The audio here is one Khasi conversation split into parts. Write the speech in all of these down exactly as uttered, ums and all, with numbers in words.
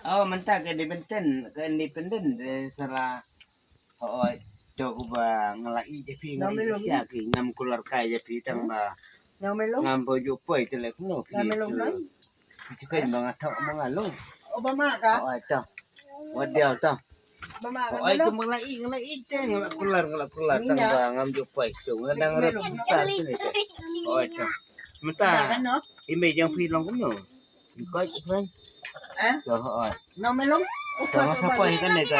Oh, mynta ka independent, ka independent de sara. Hooid, to uba nga la ïeit ïa phi, nga la ïeit ïa phi, ngam kular kai ïa phi tang ba ngam ba ju poi te lek no phi. Phi chukoi ba nga thok ba nga long. Hooid to. Wat diaw to. Hooid, ka ba la ïeit, nga la ïeit te, nga la kular, nga la kular tang ba ngam ju poi tu, nga dang rep mynta sini te. Hooid to. Mynta i mei jong phi long kumno? Koi friend. To hooid. To nga sa poi kane ka.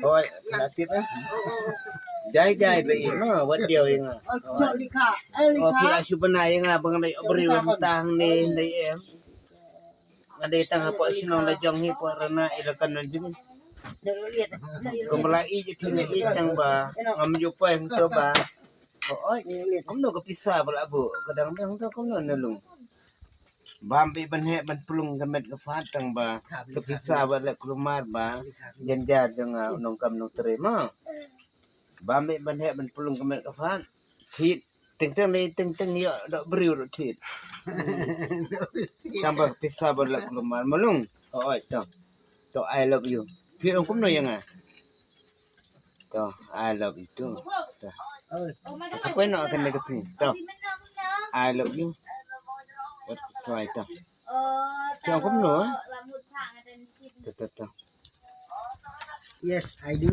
Hooid, ka la tip eh. Jai jai ba i ma wat diaw i nga. Oh, phi la shu bana i nga ba nga dei obriew mynta hangne dei em. Nga dei tang hapoh shnong la jong hi poh rana i la kan nan jing. Kum la i ji phi i tang ba ngam ju poi hangto ba. Hooid, kumno ka pisa ba la bu ka dang dang to kumno na lung. Bam bi ban heh ban plung ka met ka phat tang ba ka pisa ba leh kulmar ba jan jar jong nga nongkam nongtrei ma. Bam bi ban heh ban plung ka met ka phat. Thit teng teng ni teng teng ïoh dok briew dok thit. Tang ba ka pisa ba leh kulmar ma lung. Hooid to. To I love you. Phi ong kumno ïa nga? To, I love you too. To. Sa poi no kan ne kasi. To. I love you. Wat sa to. To. Ong kumno? To, to, to. Yes, I do.